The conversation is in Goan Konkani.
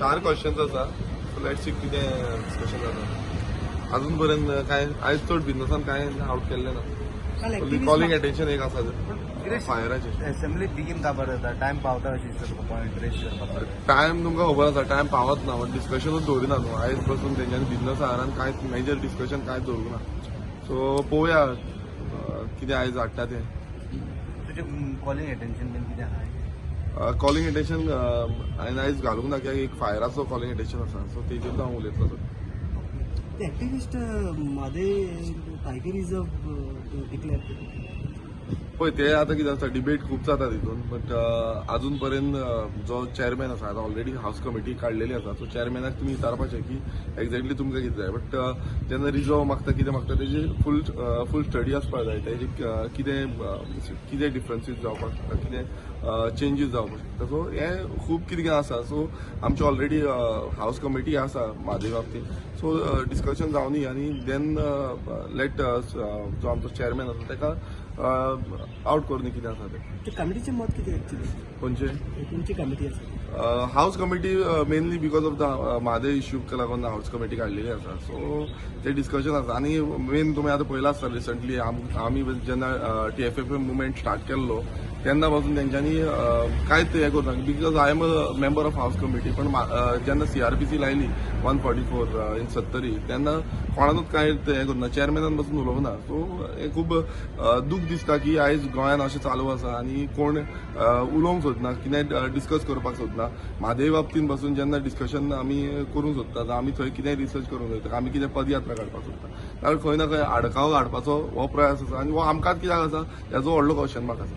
चार क्वेश्चन्स आसा. सो let's see कितें डिस्कशन जाता. अजून पर्यंत काय आयज चड बिझनसान काय आउट केल्लें ना. कॉलिंग अटेन्शन एक आसा फायराचेर. असेंब्ली बेगीन काबार जाता, टायम पावता अशी दिसता तुका पॉयंट रेज करपाक? टायम तुमकां खबर आसा, टायम पावत ना, बट डिस्कशनूच दवरिना न्हू. आयज बसून तेंच्यांनी बिझनस आहारान कांय मेजर डिस्कशन कांय दवरूंक ना. सो पळोवया कितें आयज हाडटा तें. तुजें कॉलिंग अटेन्शन बीन कितें आहा? कॉलिंग अटेन्शन हांवें आयज घालूंक ना, कित्याक एक फायराचो कॉलिंग अटेन्शन आसा, सो तेजेर हांव उलयतलो. ते activist Mhadei tiger reserve declare केले. पळय, ते आतां कितें आसता, डिबेट खूब जाता तितून, बट अजून पर्यंत जो चेअरमॅन आसा, आतां ऑलरेडी हावस कमिटी काडलेली आसा, सो चेअरमॅनाक तुमी विचारपाचें की एक्झॅक्टली तुमकां कितें जाय. बट जेन्ना रिजर्व मागता, कितें मागता, तेजी फूल फूल स्टडी आसपाक जाय. तेजी कितें डिफरन्सीस जावपाक शकता, कितें चेंजीस जावपाक शकता. सो हें खूब कितें कितें आसा. सो आमची ऑलरेडी हावस कमिटी आसा म्हादय बाबतींत. सो डिस्कशन जावनी आनी then late जो आमचो चेअरमॅन आसा ताका आउट करून कितें आसा तें. ते कमिटीचें मत कितें एक्चुअली? खंयचें? तुमची कमिटी आसा. House committee mainly because of the Mhadei इश्यूक लागून हावस कमिटी काडलेली आसा. सो ते डिस्कशन आसा. आनी मेन तुमी आतां पळयलां आसता, रिसंटली आमी जेन्ना टीएफएफ मुवमेंट स्टार्ट केल्लो तेन्ना पासून तेंच्यांनी कांयच हें करूं ना, because I am a member of house committee. पण जेन्ना सीआरपीसी लायली 144 इन सत्तरी, तेन्ना कोणानूच कांय हें करूं ना, चेअरमॅनान पासून उलोवंक ना. सो हें खूब दूख दिसता की आयज गोंयान अशें चालू आसा आनी कोण उलोवंक सोदना, कितें डिस्कस करपाक सोदना. म्हादय बाबतीन पासून जेन्ना डिस्कशन आमी करूंक सोदता, जावं आमी थंय कितें रिसर्च करूंक सोदता, आमी कितें पदयात्रा काडपाक सोदता, जाल्यार खंय ना खंय आडकाव हाडपाचो हो प्रयास आसा. आनी हो आमकांच कित्याक आसा, हेजो व्हडलो क्वेश्चन मार्क आसा.